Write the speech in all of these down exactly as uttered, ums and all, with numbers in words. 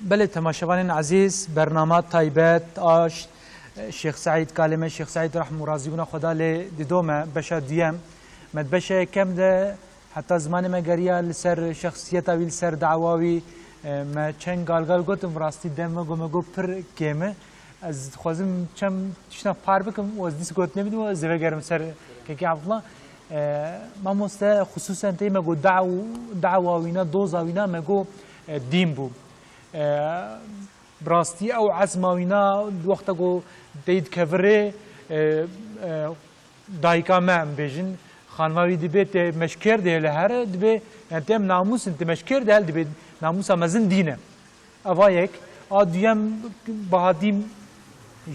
Belê, temaşevanên ezîz, bernama taybet a Ş-, Şêx Seîd, kalê me Şêx Seîd, rehm û razîbûna Xweda lê dido me, beşa duyem. Me di beşa yekem de heta zimanê me geriya li ser şexsiyeta wî, li ser dawa wî, e, me çend galgal gotin, bi rastî dem me got, me got pir kêm e. Ez dixwazim çend tişta par bikim û ez dîs gotinê bidim û ez ê vegerim ser Kekê Abdullah. E, mamoste, xisûsen tey me got daw-, dawa wîna, doza wîna me got, e, dîn bû. E, bi rastî ew ezma wîna wexta ku tey dikeve rê, e, e, dayika me, em bêjin, xanima wî dibê tê meşkêr de li here, dibê, yani tê em namûs in, tê meşkêr de hel dibê namûsa mezin dîn e. Eva yek. A duyem, Bahatîn,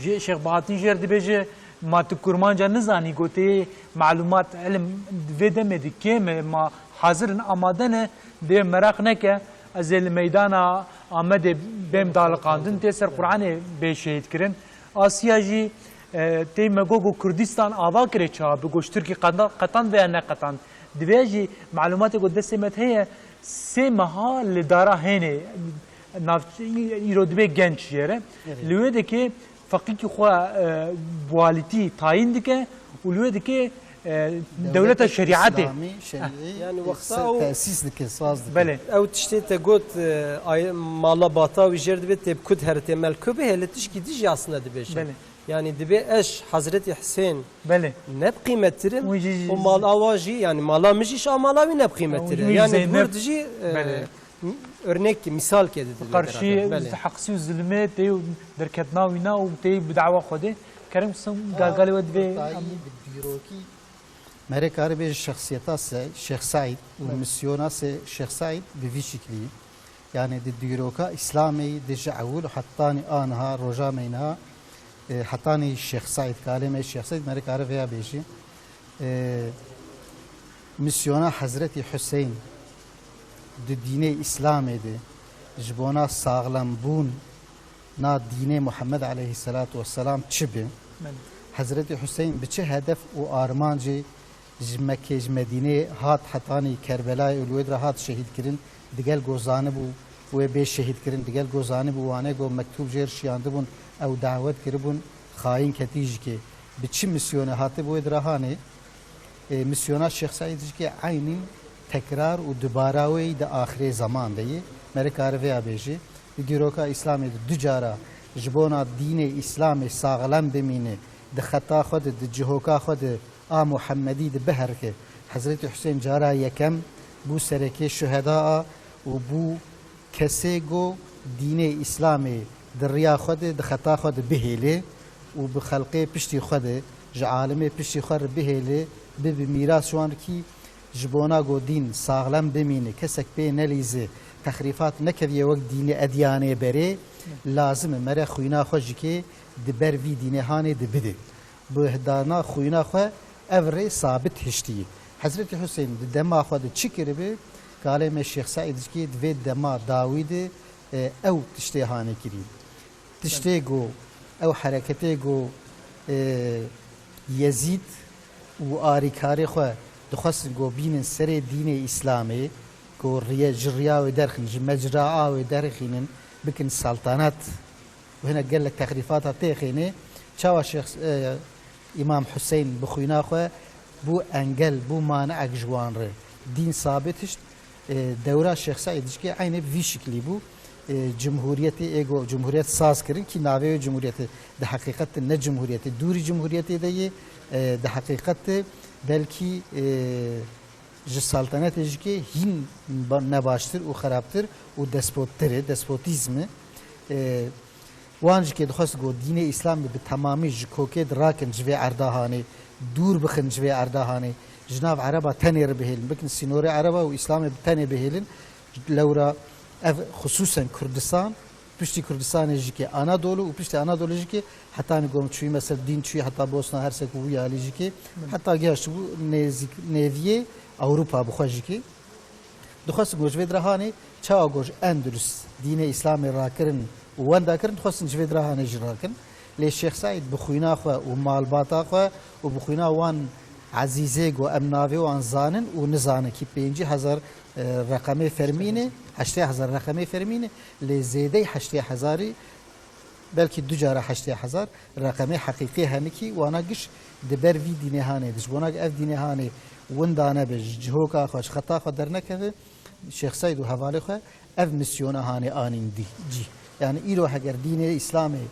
jê-, Şêx Bahatîn jêr dibêje, ma tu kurmanca nizanî, gotê, malûmat, ilim vê demê de kêm e, ma hazir in, amade ne, dê meraq neke, ez ê li meydana Amedê bêm daliqandin, tê ser Qur'anê bê şehîd kirin. Asiya jî, e, tê me got, got Kurdistan ava kirê çawa, bi goş Tirkî qanda-, qetan veya neqetan. Divê jî malûmatê ku destê me de heye, sê meha li dara hênê, nav-, îro dibê genç jê re. Evet. Li wê dikê feqîkî xwe, e, bi walîtî tayîn dike û li wê dikê, e, dewleta şerîetê. İslami, şerîetê, Yani e, wexta se-, ew tesîs dike, saz dike. Belê. Ew tiştê te got, e, ay-, mala bata wî jêr dibê tê bi ku dihere, tê mel ku bihêle, tişkî dî jî aslında dibêje. Belê. Yani dibê ez Hazretî Husên Belê. ne bi qîmettir im Wî jî, jî, û mal awa jî, yani mala min jî ji a mala wî ne bi qîmettir e. Wî Yani Zeynep. Kurd jî, e, Belê. örnek, misal kedi Bi dibê karşî beraber. Belê. heqsî û zulmê tê derketna wîna û tê bi dawa Xwedê. Kerem, qism galgalê we divê. Tayî bi dîrokî. Merê karê bêje şexsiyeta se, Şêx Seîd û Evet. misyona se Şêx Seîd bi vî şiklî. Yani di dîroka Îslamê de ji ewil hetanî aniha, roja me niha, e, hetanî Şêx Seîd, kalê me Şêx Seîd, merê kare veya bêjî. E, misyona Hezretî Huseyn di dînê Îslamê de ji bona saxlembûn na dînê Muhammed aleyhisselatu vesselam çi bi? Belê. Hezretî Huseyn bi çi hedef û armancê ji Mekkê, ji Medînê hat hetanî Kerbelayê û li wê dire hat şehîd kirin, digel ku zanibû wê bê şehîd kirin, digel ku zanibû wane ku mektûb jêr şiyandibûn, ew dawet kiribûn, xayîn ketî jikê. Bi çi misyonê hatibû wê dire hanê? E, misyona Şêx Seîd jikê eynî tekrar û dubara wê yî di axirê zeman de yê. Merê kare veya bêjê, di dîroka Îslamê de du cara ji bona dînê Îslamê saxlem bimîne, di xeta xwe de, di cihoka xwe de a Muhemmedî de biherike. Hezretî Husên cara yekem bû serekê şuheda a û bû kesê ku dînê Îslamê di riya xwe de, di xeta xwe de bihêlê û bi xelqê piştî xwe de, ji alimê piştî xwe re bihêlê, bibe mîras wan kî ji bona ku dîn saxlem bimîne, kesek pê nelîze, texrîfat nekeviye wek dînê edyanê berê, lazim e mere xwîna xwe jikê di ber vî dînê hanê de bide. Bi dana xwîna xwe ev rê sabit hiştî. Hezretî Husên di dema xwe de çi kiribe, kalê me Şêx Seîd jikê di vê dema dawî de, e, ew tiştê hanê kirî. Tiştê ku ew hereketê ku, e, Yezîd û arîkarê xwe dixwestin ku bînin serê dînê Îslamê, ku riye, ji riya wê derxin, ji mecraa wê derxînin, bikin saltanat û hinek gelek texrîfata têxênê, çawa Şêx, e, Îmam Huseyn bi xwîna xwe bû engel, bû maneek ji wan re. Dîn sabit hişt, e, dewra Şêx Seîd Dicikê eynê bi vî şiklî bû. E, cumhuriyetê ê go cumhuriyet saz kirin kî navê wê cumhuriyetê di heqîqet de ne cumhuriyetê, dûrî cumhuriyetê de yê, e, di heqîqet de belkî, e, ji saltanetê jikê hîn ba-, nebaştir û xerabtir û despottir e, despotîzm e. E, wan jikê dixwest ku dînê Îslamê bi temamî ji kokê de rakin ji vê erda hanê, dûr bixin ji vê erda hanê, ji nav Ereba tenê re bihêlin, bikin sînorê Ereba û Îslamê bi tenê bihêlin. Lewra ev xisûsen Kurdistan, piştî Kurdistanê jikê Anadolu û piştî Anadolu jikê hetanî gom çûyî, mesela dîn çûyî heta Bosna Hersek û wî alî jikê, heta gihiştibû nêzîk, nêviyê Ewropa bi xwe jikê. Dixwestin ku ji vê dira hanê çawa ku ji Endulus dînê Îslamê rakirin û wenda kirin, dixwestin ji vê dira hanê jî rakin. Lê Şêx Seîd bi xwîna xwe û malbata xwe û bi xwîna wan Ezîzê ku em navê wan zanin û nizanin kî pêncî hezar, e, reqemê fermî ne, heştê hezar reqemê fermî ne, lê zêdeyî heştê hezarî, belkî du cara heştê hezar reqemê heqîqî hene kî wana giş di ber vî dînê hanê de. Ji bona ku ev dînê hanê winda nebe, ji cihoka xwe, ji xeta xwe dernekeve, Şêx Seîd û hevalê xwe ev misyona hanê anîn dî, cî. Yani îro heger dînê Îslamê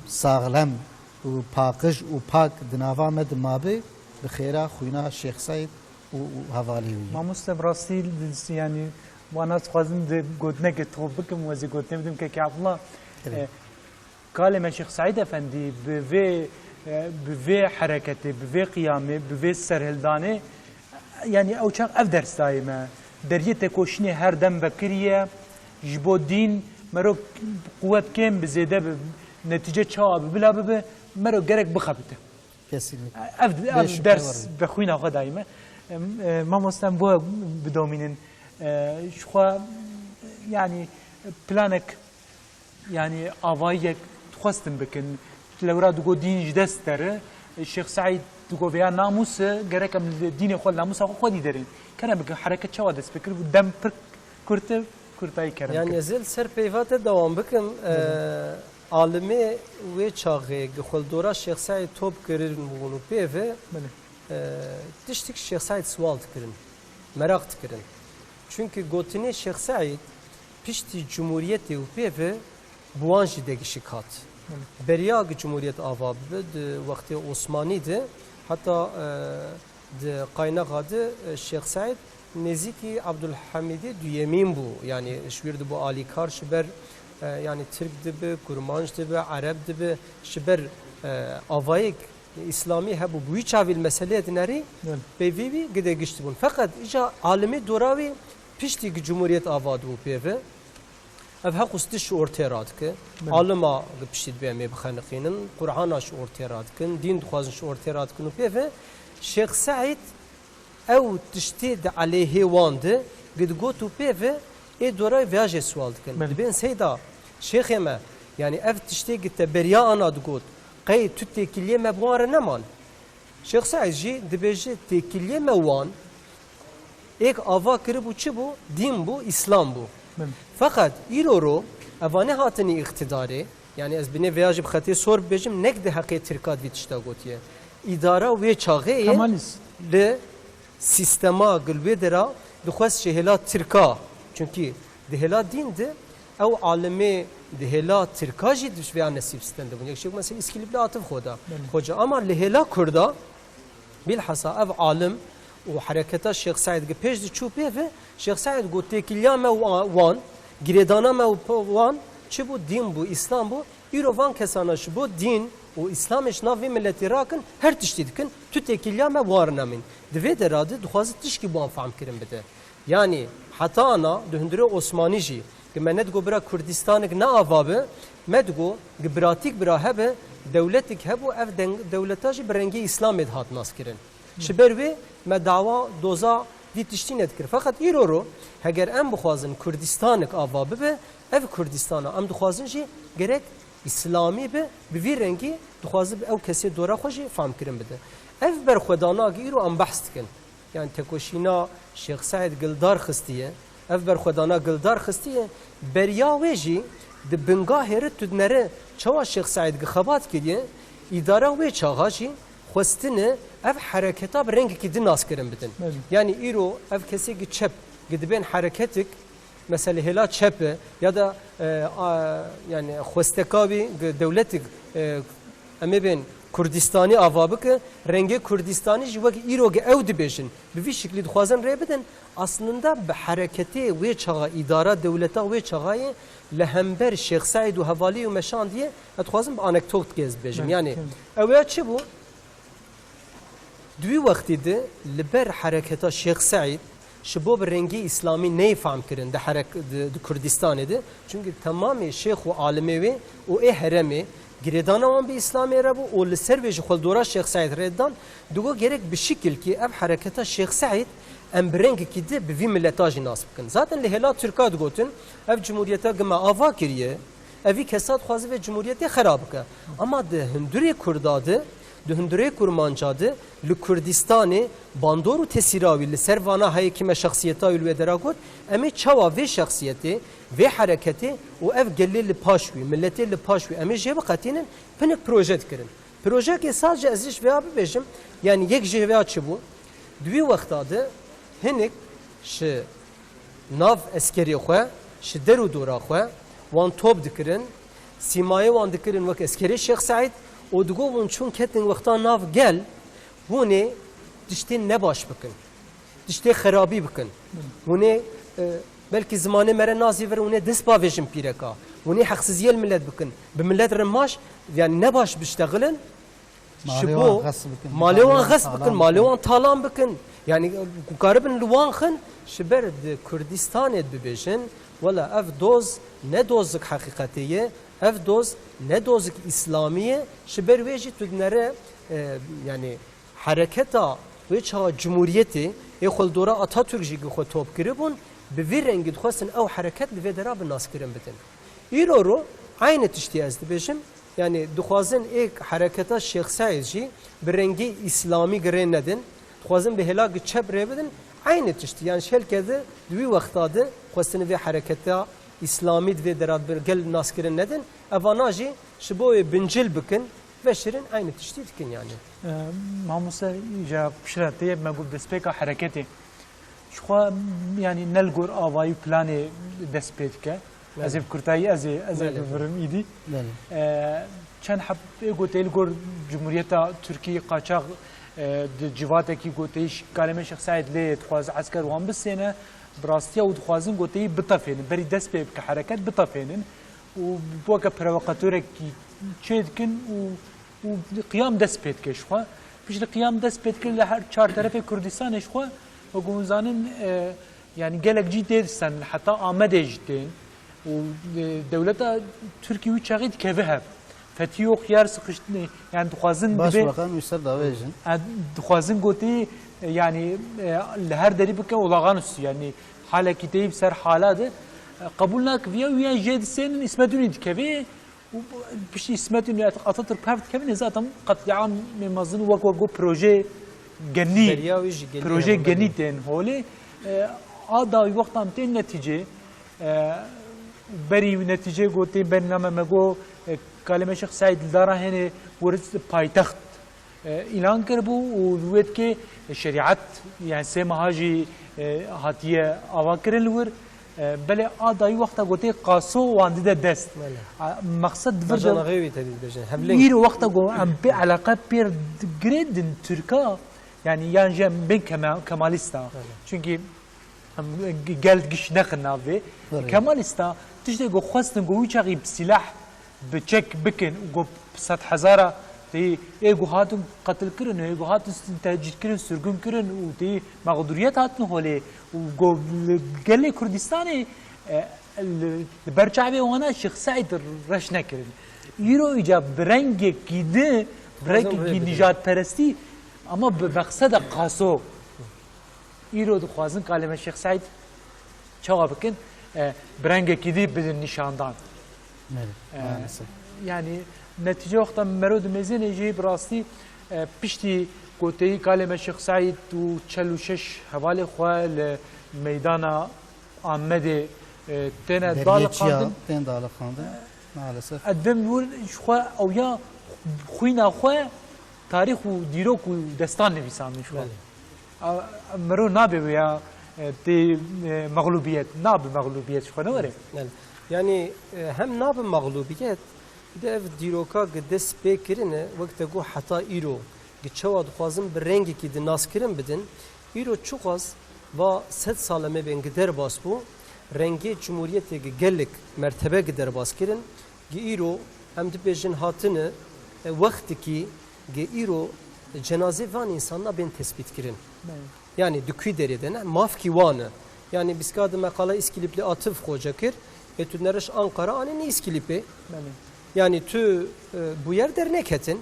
saxlem û paqij û pak di nava me de mabe, bi xêra xwîna Şêx Seîd û, û hevalê wî. Mamoste, bi rastî, yani, wana dixwazim di gotinekê xwe bikim, wezî gotinê bidim kekê Abdullah. Evet. E, Kalê me Şêx Seîd Efendî bi vê, e, bi vê hereketê, bi vê qiyamê, bi vê serhildanê, yani ew çax ev ders dayê me. Deriyê tekoşînê her dem vekiriye, ji bo dîn mero quwet kêm bi zêde bi, netîce çawa bi bila bibe, mero gerek bixebite. Kesinlikle. Ev, ev ders bi xwîna xwe dayî me. Em, e, mamoste, em bo bidomînin. E, ji xwe, yani, planek Yani avayiyek dixwestin bikin. Lewra digo dîn ji dest dere. Şêx Seîd digo vêya namûs e, gerek em li dînê xwe, li namûsa xwe xwedî derên. Kerem bikin, hereket çawa dest pê kir? Dem pir kurt e, kurtayî kerem Yani bikin. Ez ê li ser peyva te dewam bikim. Belê. Ee, alimê wê çaxê gi xwe li dora Şêx Seîd top kirin bûn û pê ve, Belê. Ee, tiştik Şêx Seîd siwal dikirin, meraq dikirin. Çunkî gotinê Şêx Seîd piştî Cumhuriyetê û pê ve bi wan jî degişik hat. Belê. Beriya ki Cumhuriyet ava bibe, di wextê Osmanî de, heta, e, di qaynaxa de, e, Şêx Seîd nêzîkî Abdulhamîdê Duyemîn bû. Yani ji wir dibû alîkar ji ber, e, yani Tirk dibe, Kurmanc dibe, Ereb dibe, ji ber, e, avayek Îslamî hebû, bi wî çavî li meseleyê dinerî, Belê. Peyvê wî gide gişt bûn. Feqet îca alimê dora wî piştî ki Cumhuriyet ava dibû pê ve, ev heq û stiş ji ortê radike. Belê. Alima ki piştî dibê em ê bixeniqînin, Qur'ana ji ortê radikin, dîn dixwazin ji ortê radikin û pê ve Şêx Seîd ew tiştê di aleyhê wan de, gi digot û pê ve ê dora vêya jê siwal dikin. Belê. Dibên seyda, şêxê me, yani ev tiştê gi te beriya ana digot, qey tu têkiliyê me bi wan re neman? Şêx Seîd jî dibêje têkiliyê me wan, êk ava kiribû çi bû? Dîn bû, Îslam bû. Belê. Feqet îro ro, eva nehatinî îqtidarê, yani ez binê vêya jî bi xetê sor bibêjim, nek di heqê Tirka di vî tişta gotiye. Îdara wê çaxê ye Kemalîst. Li sîstema gil wê dera dixwest ji hêla Tirka, çunkî di hêla dîn de ew alimê di hêla Tirka jî di vêya nesîb stendibûn. Yek ji mesela Îskilîb li Atif xwe da. Belê. Xweca ama li hêla Kurda, bilhassa ev alim û hereketa Şêx Seîd gi pêş diçû pê ve, Şêx Seîd got têkiliya me wa-, wan, girêdana me û po-, wan çi bû? Dîn bû, Îslam bû. Îro van kesana ji bo dîn û Îslamê ji nav vê miletê rakin, her tiştî dikin, tu têkiliya me wan re nemîn. Di vê dera de dixwaze tişkî bi wan fehm kirin bide. Yanî heta ana di hundirê Osmanî jî, ki me nedigo bira Kurdistanik ne ava be, me digo ki biratîk bira hebe, dewletik hebû, ev deng-, dewleta jî bi rengê Îslamê dihat naskirin. Ji ber wê me dawa doza vî tiştî nedikir. Feqet îro ro, heger em bixwazin Kurdistanik ava bibe, ev Kurdistana em dixwazin jî gerek Îslamî be, bi vî rengî dixwaze bi ew kesê dora xwe jî fehm kirin bide. Ev berxwedana ki îro em behs dikin, yani tekoşîna Şêx Seîd gildar xistiye, ev berxwedana gildar xistiye, beriya wê jî di bingahê re tu dinere çawa Şêx Seîd gi xebat kiriye, îdara wê çaxa jî xwestine ev hereketa bi rengekî din naskirin bidin. Belê. Yani îro ev kesê gi çep, gi dibên hereketik, mesela hêla çep e, ya da, e, a, yani xwesteka wî gi dewletik, e, em ê bên Kurdistanî ava bike, rengê Kurdistanî jî wek îro gi ew dibêjin, bi vî şiklî dixwazin rê bidin, aslında bi hereketê wê çaxa, îdara dewleta wê çaxayê li hember Şêx Seîd û hevalî û meşandiye, ez dixwazim bi anekdotê ez dibêjim. Belê, Yani, evet. Ew ya çi bû? Di wî wextî de li ber hereketa Şêx Seîd, ji bo bi rengê Îslamî neyê fehm kirin di herek-, di, di Kurdistanê de. Çunkî temamê şêx û alimê wê û ê heremê girêdana wan bi Îslamê re bû û li ser vê ji xwe li dora Şêx Seîd rê didan, digo gerek bi şikilkî ev hereketa Şêx Seîd em bi rengekî di bi vî mileta jî nas bikin. Zaten li hêla Tirka digotin, ev cumhuriyeta gi me ava kiriye, ev vî kesa dixwaze vê cumhuriyetê xera bike. Ama di hundirê Kurda de Di hundirê kurmanca de li Kurdistanê bandor û tesîra wî li ser vana heyekî me şexsiyeta wî li wê dera got, em ê çawa vê şexsiyetê, vê hereketê û ev gelê li paş wî, miletê li paş wî em ê jê biqetînin, pinik proje dikirin. Projeyekê sadece ez jî ji vêya bibêjim, yanî yek jê vêya çi bû? Di wî wexta de hinek ji nav eskerê xwe, ji der û dora xwe, wan top dikirin, sîmayê wan dikirin wek eskerê Şêx Seîd û digot hûn çûn ketin wexta nav gel, hûn ê tiştên nebaş bikin, tiştê xerabî bikin. Hûn ê, e, belkî zimanê me re nazîvir, hûn ê dest bavêjin pîreka, hûn ê heqsiziyê li milet bikin, bi milet re maş, yani nebaş biştexilin, Ji Malê bo wan xes bikin, malê wan malê wan xes bikin, talan malê bikin. wan talan bikin. Yani ku karibin li wan xin, ji ber di Kurdistanê dibêjin, wela ev doz ne dozik heqîqetê ye, ev doz ne dozik îslamî ye, ji ber wê jî tu dinere, e, yani hereketa wê çawa cumhuriyetê ê xwe li dora Atatürk jî gi xwe top kiribûn, bi vî rengî dixwestin ew hereket li vê dera bi naskirin bidin. Îro ro eynî tiştî ez dibêjim, yani dixwazin ê hereketa Şêx Seîd jî bi rengê îslamî gi rê nedin, dixwazin bi hêla gi çep rê bidin, eynî tiştî. Yani şelke di, di wî wexta di xwestin vê hereketa îslamî di vê dera bi gel naskirin nedin, evana jî ji bo wê bincil bikin, veşirin eynî tiştî dikin yani. E, Mamoste, îca piştre tê me got destpêka hereketê. Ji xwe, yanî ne li gor avayî û planê dest pê dike. Belê. Ez ê bi kurtayî, ez ê, ez ê Belê. bivirim îdî. Belê. E, çend heb ê goteyî li gor Cumhuriyeta Tirkî qaçax, e, di civatekî goteyî ş-, Kalemê Şêx Seîd lê dixwaze esker wan bisêne, bi rastiya û dixwazin goteyî bitefênin. Berî dest pê bike hereket bitefênin û weke provokatorek çê dikin û û qiyam dest pê dike ji xwe. Piştî qiyam dest pê dike li her çar terefê Kurdistanê ji xwe, wek hûn zanin, e, yani gelek cî tê distendin, heta Amedê jî tên. Û, e, dewleta Tirkî wî çaxî dikeve hev. Fetî yo xiyar sıkıştı, yani dixwazin Baş dibê, Bakan wî ser davêjin. e, dixwazin gotî, e, yani, e, li her derî bike olagan üstü, yani halekî teyî ser hala de, e, qebûl nakiviya wî yan jê disênin, Îsmet Înî dikevê, û piştî Îsmet Înî Atatürk pev dikevin, zaten qetlîamê mezin wek wek got proje genî, Beriya wî jî genî proje hebû genî beriya. Tên holê. E, a dawî wextan tên netîcê, e, berî netîcê got tên bername me got, e, Kalemê Şêx Seîd li dara hênê wir paytext e, îlan kiribû û li wê dikê şerîet, yani sê meha jî, e, hatiye avakirin li wir. E, belê a dayî wexta gotê qaso wan dide dest. Belê. A, mexsed di vir de Bercan Axê wî tevî dibêjin. Hevlîng. Îro wexta go em pê eleqe pêr girêdin Tirka, yani yan jî em bên kema-, kemalîsta. Belê. Çünkü Em gel giş nexin navê. Belê. Kemalîsta tiştê ku xwestin ku wî çaxî bi sîlah, bi çek bikin û ku sed hezara tê ê ku hatin qetil kirin û ê ku hatin tehcîr kirin, sirgûn kirin û tê mexduriyet hatin holê û ku li gelê Kurdistanê, e, li, li ber çavê wana Şêx Seîd reş nekirin. Îro îca bi rengekî di, bi Xwezim rengekî rê bidin. Nijadperestî ama bi meqseda qaso. Îro dixwazin Kalemê Şêx Seîd çawa bikin? E, bi rengekî dî bidin nîşandan. Belê, E, maalesef. Yani netîce wexta mero dimêzênê jî bi rastî, e, piştî goteyî Kalemê Şêx Seîd û çel û şeş hevalê xwe li meydana Amedê, e, têne Dergê çiya daliqandin. Tên daliqandin. Maalesef. Edem wir ji xwe ew ya xwîna xwe tarîx û dîrok û destan nivîsandin ji xwe. Belê. A, miro nabe wê ya, e, tê, e, mexlûbiyet, nabe mexlûbiyet ji xwe ne were. Belê. Yani, e, hem nabe mexlûbiyet, bir de ev dîroka ki dest pê kirine, wek te got heta îro, ki çawa dixwazin bi rengekî di naskirin bidin, îro çiqas va sed sale me bên ki derbas bû, rengê cumhuriyetê ki gelek mertebe ki derbas kirin, Gi îro em dibêjin hatine, e, wextikî gi îro cenazê van însanna bên tespîtkirin. Belê. Yani di kwî derê de ne, mafkî wan e. Yani bîska di meqala Îskilîplî Atif xoce kir, ê tu neriş Anqara anî nî Îskilîpê. Belê. Yani tu, e, bûyer derneketin,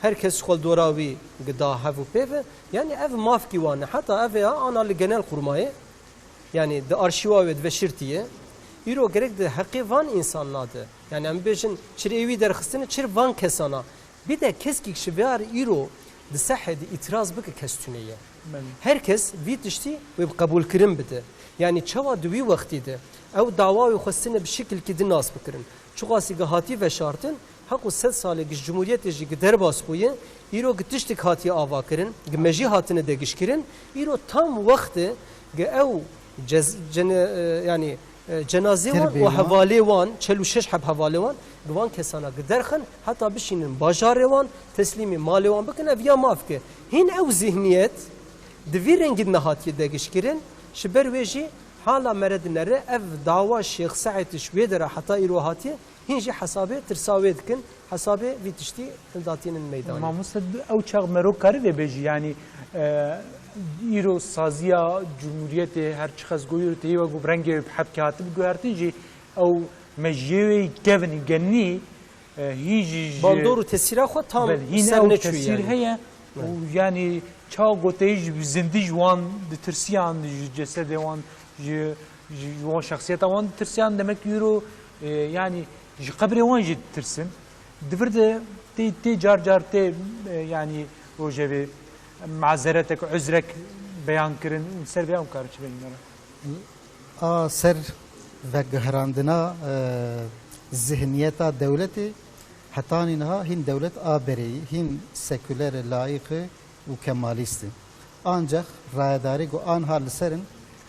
her kes xwe li dora wî gida hev û pê ve. Yani ev mafkî wan e. Heta ev ê ana li Genelkurmayê. Yani di arşîwa wê diveşirtiye. Îro gerek di heqê van însanna de. Yani em bêjin çir ê wî derxistine, çir van kesana. Bide keskî ji vê ar îro di sehê de îtiraz bike, kes tune ye. Belê. Her kes vî tiştî wê bi qebûlkirin bide. Yanî çawa di wî wextî de ew dawa wê xwestine bi şikilkî din nas bikirin. Çiqasî gi hatî veşartin, heqû sed salê gi ji cumhuriyetê jî gi derbas bûye, îro gi tiştik hatiye ava kirin, gi mejî hatine degişkirin, îro tam wext e gi ew cez-, cene-, e, yanî e, cenazê wan û hevalê wan, çel û şeş heb hevalê wan, gi van kesana gi derxin, heta bişînin bajarê wan, teslîmî malê wan bikin, ev ya maf ke. Hîn ew zihniyet di vî rengî de nehatiye degişkirin, ji ber wê jî hala mere dinere ev dawa Şêx Seîd ji wê dera heta îro hatiye, hîn jî hesabê tirsa wê dikin, hesabê vî tiştî datînin meydanê. Mamoste, ew çax mero karî vê bêjî, yanî, e, îro saziya cumhuriyetê her çiqas ku îro tê wek ku rengê wê bi hebkê hatibû guhertin jî ew mejiyê wê kevin genî, e, hîn jî ji bandor û tesîra xwe tam ser neçû, hîn ew tesîr heye û yanî çawa goteyî ji zindî ji wan ditirsiyan, ji cesedê wan, ji, ji, ji wan şexsiyeta wan ditirsiyan, demek îro, e, yanî ji qebrê wan jî ditirsin. Di vir de tê, tê car car tê, e, yanî rojevê mazeretek, uzrek beyan kirin, ser vê em karin çi bêjin me re? A ser veguherandina, e, zihniyeta dewletê, hetanî niha hîn dewlet a bereyî, hîn sekûler e, laîq e û kemalîst e. Ancax rayedarê ku anha li ser in,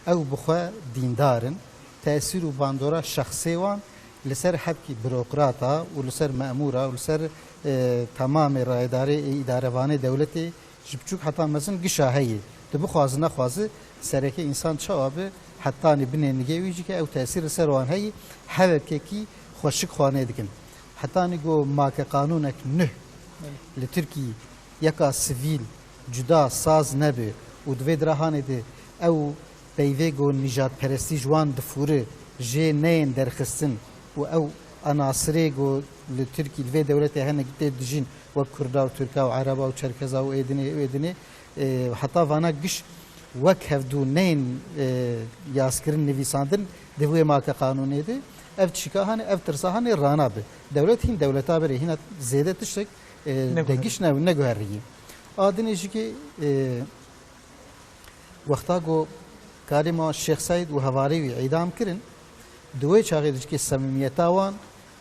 ew bi xwe dîndar in, tesîr û bandora şexsê wan li ser hebkî burokrata û li ser memûra û li ser, e, temamê rayedarê ê îdarevanê dewletê ji biçûk heta mezin gişa heye. Tu bixwazi nexwazi, sereke însan çawa be, hetanî binê nigê wî jî ke ew tesîr li ser wan heye, hevekekî xweşik xwanê dikin. Hetanî ku make qanûnek nuh li Tirkî yeka sivîl cuda saz nebe û di vê dirahanê de ew peyvê ku nîjadperestî ji wan difûre jê neyên derxistin û ew enasirê ku li Tirkî, li vê dewletê hene tê dijîn, wek Kurda û Tirka û Ereba û Çerkeza û êdinê û êdinê, e, heta vana giş wek hevdû neyên, e, yazkirin, nivîsandin di vê make qanûnê de, ev çîka hane, ev tirsa hane rana bi. Dewlet hîn dewleta berê hîna zêde tiştek, e, Neguherî. De giş ne, neguheriyî. A dinê jî ki, e, wexta ku Kalîma Şêx Seîd û hevalê wî îdam kirin, di wê çaxê de jî ki semîmiyeta wan,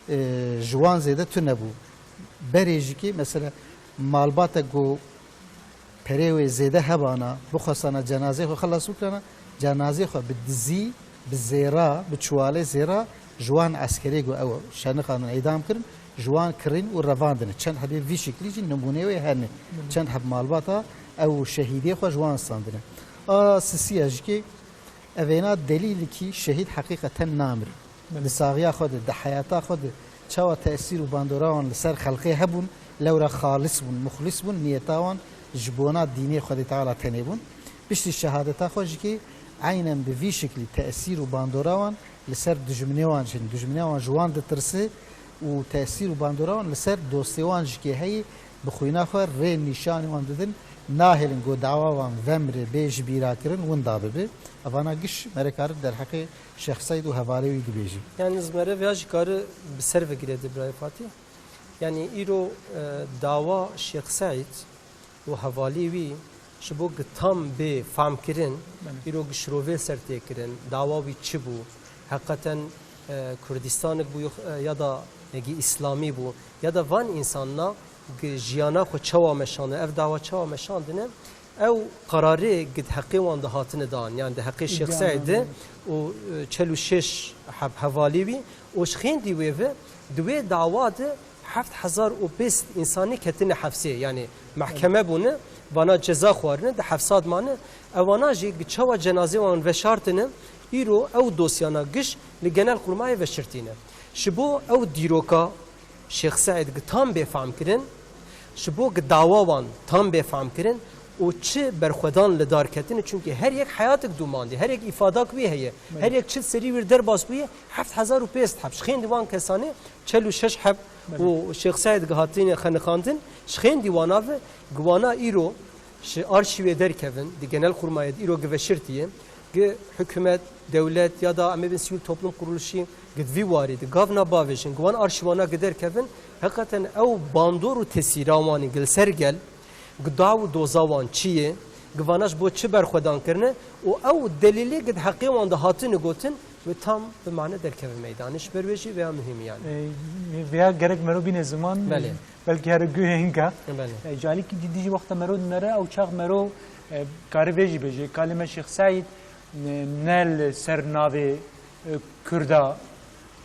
e, ji wan zêde tune bû. Berê jî ki mesela malbatek ku perê wê zêde hebana, bixwestana cenazê xwe xelas bikirana, cenazê xwe bi dizî, bi zêra, bi çuwalê zêra ji wan eskerê ku ew şenixandin, îdam kirin, ji wan kirîn û revandine. Çend hebê vî şiklî jî nimûnê wê hene. Çend heb malbata ew şehîdê xwe ji wan standine. A sisiya jî ki evêna delîlikî şehîd heqîqeten namir. Belê. Di saxiya xwe de, di heyata xwe de çawa tesîr û bandora wan li ser xelqê hebûn, lewra xalis bûn, muxlis bûn, niyeta wan ji bona dînê Xwedê Teala tenê bûn. Piştî şehadeta xwe jî kê eynen bi vî şiklî tesîr û bandora wan li ser dijminê wan jî, dijminê wan ji wan ditirse û tesîr û bandora wan li ser dostê wan jî kê heye, bi xwîna xwe rê nîşanî wan didin, nahêlin ku dawa wan vemre bê ji bîra kirin, winda bibe. Evana giş mere karin derheqê Şêx Seîd û hevalê wî dibêjin. Yanî ji me re vêya jî kare bi ser vegire de birayê Fatîh. Yanî îro, e, dawa Şêx Seîd û hevalê wî ji bo gi tam bê famkirin, Belê. Îro gi şirovê ser tê kirin, dawa wî çi bû? Heqeten, e, Kurdistanik bû yox-, e, ya da gi îslamî bû? Ya da van însana gi jiyana xwe çawa meşandin, ev dawa çawa meşandine? Ew qerarê gi di heqê wan de hatine dan, yan di heqê Şêx Seîd de û, e, çel û şeş heb hevalê wî û ji xêndî wê ve di wê dawa de heft hezar û pênc sed însanî ketine hefsê, yanî mehkeme bûne, vana ceza xwarine, di hefsa de mane. Ewana jî gi çawa cenazê wan veşartine, îro ew dosyana giş li Genelkurmayê veşirtîne. Ji bo ew dîroka Şêx Seîd gi tam bê famkirin, ji bo gi dawa wan tam bê famkirin û çi berxwedan li dar ketine, çunkî her yek heyatek dûmandî, her yek îfadak wî heye, Belê. Her yek çi serî wî derbas bûye, heft hezar û pênc sed heb. Ji xêndî wan kesanê çel û şeş heb Belê. Û Şêx Seîd gi hatine xeniqandin, ji xêndî wana ve gi wana îro ji arşîvê derkevin, di Genelkurmayê de îro gi veşirtiye, gi hikûmet dewlet ya da em ê bin sivîl toplum kuruluşî gid vî warî di gavna bavêjin, gi wan arşîvana gi derkevin, heqeten ew bandor û tesîra wan ê gi li ser gel, gi daw û doza wan çi ye, gi vana ji bo çi berxwedan kirine û ew delîlê gi di heqê wan de hatine gotin, wê tam bi mane derkeve meydanê. Ji ber wê jî vêya muhîm e yani. E, vêya gerek mero bîne ziman, Belê. belkî here guhê hinka. Belê. E, ji alîkî dî jî wexta mero dinere, ew çax mero, e, kare vê jî bêje. Kalê me Şêx Seîd, ne, ne li ser navê, e, Kurda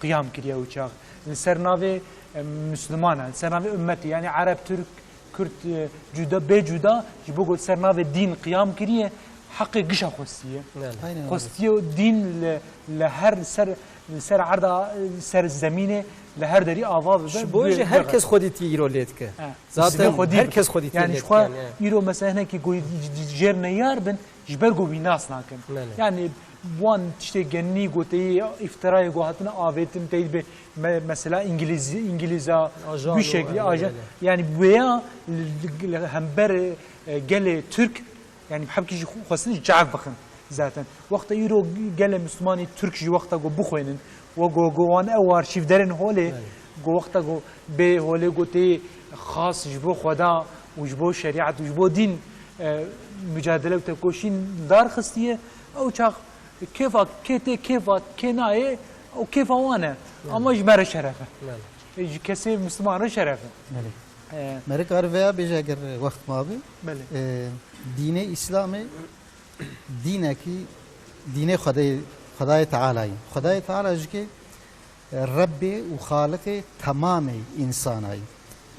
qiyam kiriye ew çax. Li ser navê, e, Mislimana, li ser navê ummetê, yani Ereb, Türk, Kurd, e, cuda, bê cuda, ji bo ku li ser navê dîn qiyam kiriye, heqê gişa xwestiye. Belê. Aynen öyle. Xwestiye dîn li, li her ser, li ser erda, li ser zemînê, li her derî ava bibe. Ji bo jî her kes xwedîtî îro lê dike. He. Zaten her kes xwedîtî lê dike. Yani ji xwe îro mesela hinekî ku jêr neyar bin, ji ber ku wî nas nakin. Belê. Yani wan tiştê genî goteyî, îftirayê ku hatine avêtin, teyî be, me-, mesela Îngilîz-, Îngilîza, Ajan wî û şeklî, belê, ajan, belê. Yani wêya li, li, li hember, e, gelê Tirk, yani hemkî jî xwestin ji çav bixin zaten. Wexta îro gelê Mislimanî Tirk jî wexta ku bixwênin, we ku, ku wan ew arşîv derin holê, Belê. ku wexta ku bê holê ku tê xas ji bo Xweda û ji bo şerîet û ji bo dîn, e, mucadele û tekoşîn dar xistiye, ew çax kêfa kê tê, kêfa kê nayê, ew kêfa wan e. Belê. Ama ji me re şeref e. Belê. E, ji kesê Misliman re şeref e. Belê. E, Meriv kar vêya bêje eger wext mabe. Belê. E, dînê Îslamê dînekî, dînê Xwedê, Xwedayê Teala ye. Xwedayê Teala jî ke Rebbê û Xaliqê temamê însana ye.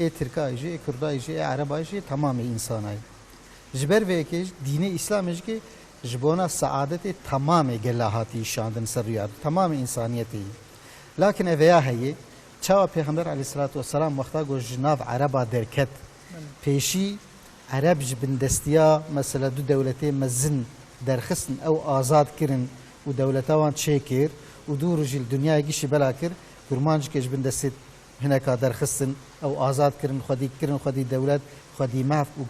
Ê Tirka jî, ê Kurda jî, ê Ereba jî, temamê însana ye. Ji ber vê yekê jî dînê Îslamê jî ke ji bona seadetê temamê gela hatî şandin ser rûyê erdê. Temamê însaniyetê ye. Lakin ev ya heye, çawa Pêxember aleyhisselatu vesselam wexta ku ji nav Ereba derket, pêşî Ereb ji bindestiya mesela du dewletê mezin derxistin, ew azad kirin û dewleta wan çêkir û dû rojî li dinyayê gişî bela kir, kurmancikê ji bin destê hineka derxistin, ew azad kirin, xwedî kirin, xwedî dewlet, xwedî maf û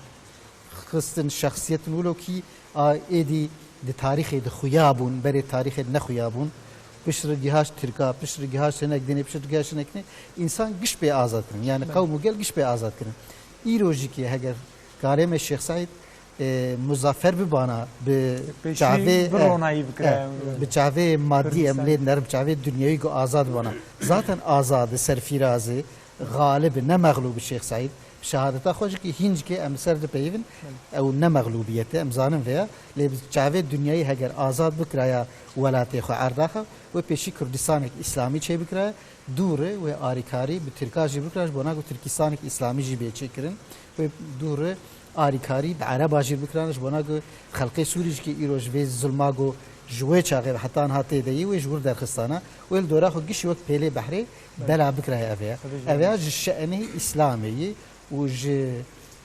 xistin şexsiyetin wilo kî a êdî di tarîxê de xuya bûn, berê tarîxê de nexuya bûn. Piştre gihaş Tirka, piştre gihaş hinek dinê, piştre gihaş hinek dinê, însan giş pê azad kirin. Yani Belê. qewm û gel giş pê azad kirin. Îro jî kê heger kalê me Şêx Seîd, e, muzaffer bibana bi Pêşî çavê, bi e, ronayî bikira. e, bi çavê madî em Kurdistan. lê nerim, çavê dinyayî ku azad bana. Zaten azad, serfîrazê, Xalib, ne mexlûb Şêx Seîd. Şehadeta xwe jî ki hîn jî ki em li ser dipeyivin, ew ne mexlûbiyet e, em zanin vêya. Lê bi çavê dinyayî heger azad bikiraya welatê xwe, erda xwe, wê pêşî Kurdistanek Îslamî çê bikiraya, dû re wê arîkarî bi Tirka jî bikira, ji bona ku Tirkistanek Îslamî jî bê çêkirin. Wê dû re arîkarî bi Ereba jî bikirane, ji bona ku xelkê Sûrî jî ki îro ji vê zulma ku ji wê çaxê ve heta niha tê de yî, wê ji wir derxistana. Wê li dora xwe gişî wek pêlê behrê bela bikiraya ev ya. Ev ya ji şe'nê Îslamê yî û ji,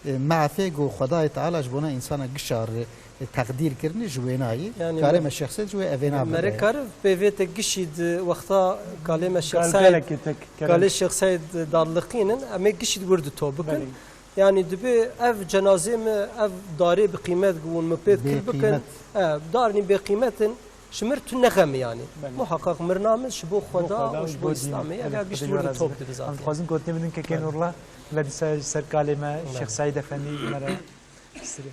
e, mafê ku Xwedayê Teala ji bona însana gişa re, e, teqdîr kirine ji wêna yî. Yani Karê me me-, Şêx Seîd ji wê evêna Merê bide. Kariv pê vê te gişî di wexta kalê me Şêx Gal Seîd, gelekê tek kerem. kalê Şêx Seîd darliqînin, em ê gişî di wir di to bikin. Belê. Yani dibê ev cenazê me, ev darê bi qîmet ku hûn min pê Bê dikir bikin. qîmet. E, darnî bê qîmet in, ji mir tu nexemî yani. Belê. Muheqeq mirina min ji bo Xweda Xweda û ji bo Îslamê. Belê, Ev ya gişt Xwedê wir de razî top be. dibe zaten. Em dixwazin ku tê bidin kekê Belê. Nurla, bila dîsa ser kalê me, Belê. Şêx Seîd Efendî, me re sirê.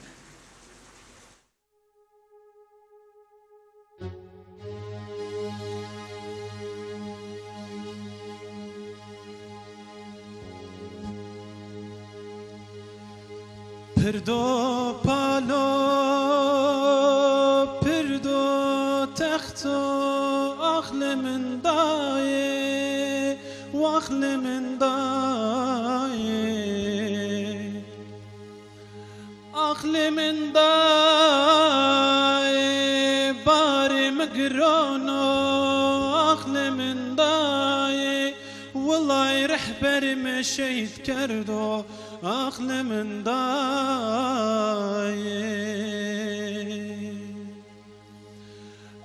Pirdo palo, pirdo texto, ax li min dayê, wax li min dayê. Ax li min dayê, barê min girono, ax li min dayê, wilay rehber me şehîd kerdo, ax li min dayê.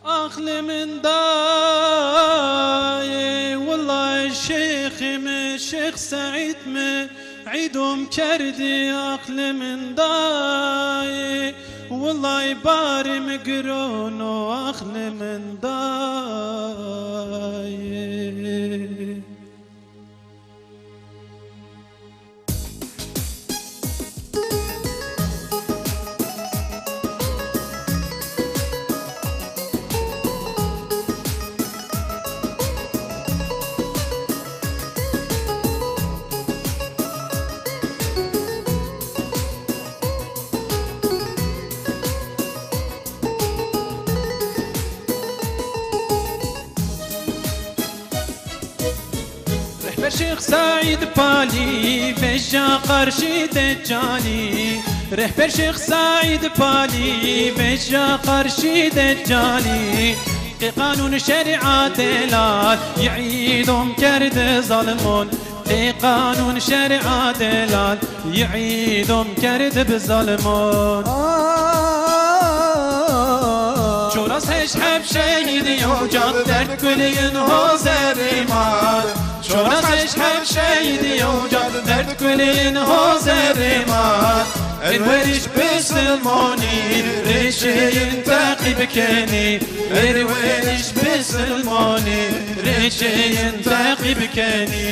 Ax li min dayê, wilay şêxê me, Şêx Seîd me, îdom kerdî, ax li min dayê, Wilay barê min giron û axlê min dayê. Rehber Şêx Seîd Palî, veja qarşî Deccalî. Rehber Şêx Seîd Palî, veja qarşî Deccalî. Qê qanûn şerîa delal, yi îdom kerd zalimon. Qê qanûn şerîa delal, yi îdom kerd bi zalimon. Çoras heşt heb şehîdî yo cad derd kulîn hozerî mar. Çoras heşt heb şehîdî yo cad derd kulîn hozerî mar. Erweriş bisilmonî, rêçeyin teqîb kenî. Erweriş bisilmonî, rêçeyin teqîb kenî.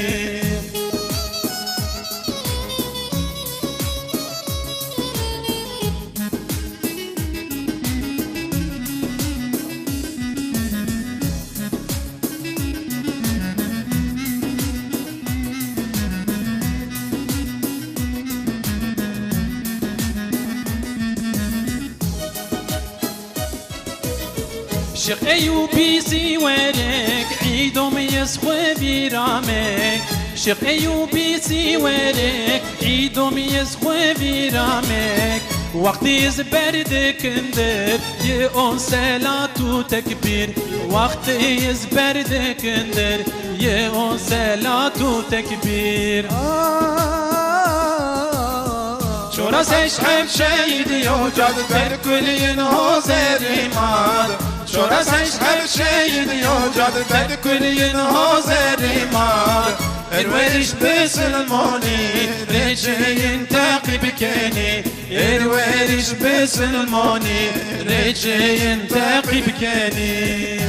Şêx Eyûbî Sîwerek, îdom yez xwe vîramek. Şêx Eyûbî Sîwerek, îdom yez xwe vîramek. Wextî yez berdikindir, yi on selat û tekbîr. Wextî yez berdikindir, yi on selat û tekbîr. Çoras heşt heb şehîdî yo cad derd kulîn hozerî mar. Çoras heşt heb şehîdî yo cad derd kulîn hozerî mar. Erweriş bisilmonî, rêçeyin teqîb kenî. Erweriş bisilmonî, rêçeyin teqîb kenî.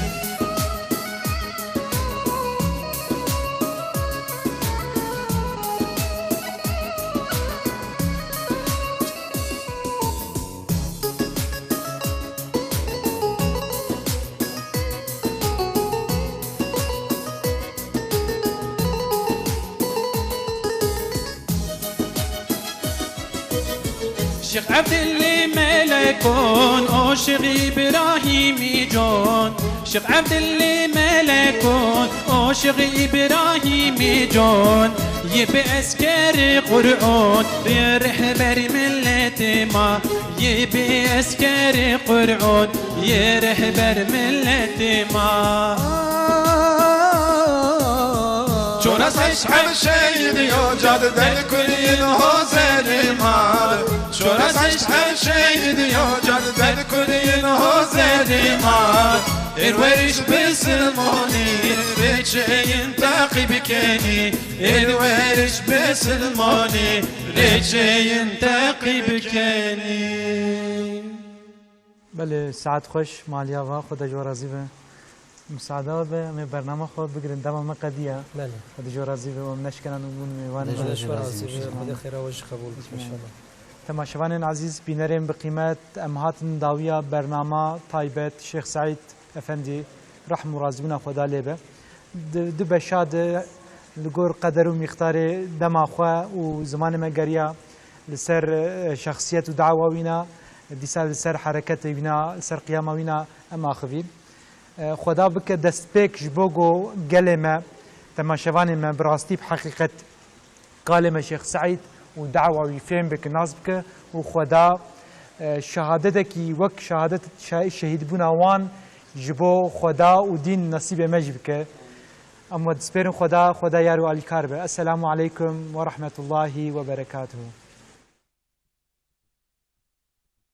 Şêx Evdilî Melekon, o Şêx Îbrahîmî Con. Şêx Evdilî Melekon, o Şêx Îbrahîmî Con. Yê bi eskerê Qur'on, yê rehberî milletê ma. Yê bi eskerê Qur'on, yê rehber milletê ma. Çoras heşt heb şehîdî yo cad derd kulîn hozerî mar. Çoras heşt heb şehîdî yo cad derd kulîn hozerî mar. Erweriş bisilmonî, rêçeyin teqîb kenî. Erweriş bisilmonî, rêçeyin teqîb kenî. Belê, saet xweş, maliya va, Xweda ji we razî be. Misaade be, em ê bernama xwe bigirin, dema me qediya. Belê. Xweda ji we razî be, em neşkenan û bûn mêvanê Xweda ji we razî be, Xweda xêra we jî qebûl bike, înşallah. Temaşevanên ezîz, bînerên bi qîmet, em hatin dawiya bernama taybet Şêx Seîd Efendî, rehm û razîbûna Xweda lê be. Di, di beşa de li gor qeder û mîqdarê dema xwe û zimanê me geriya li ser, e, şexsiyet û dawa wîna, dîsa li ser hereketê wîna, li ser qiyama wîna em axivîn. E, Xweda bike destpêk ji bo ku gelê me, temaşevanê me bi rastî bi heqîqet kalê me Şêx Seîd û dawa wî fêm bike, nas bike û Xweda, e, şehadetekî wek şehadet şe-, şehîdbûna wan ji bo Xweda û dîn nesîbê me jî bike. Em we dispêrin Xweda, Xweda yar û alîkar be. Esselamu aleykum we rahmetullahî we berekatuhu.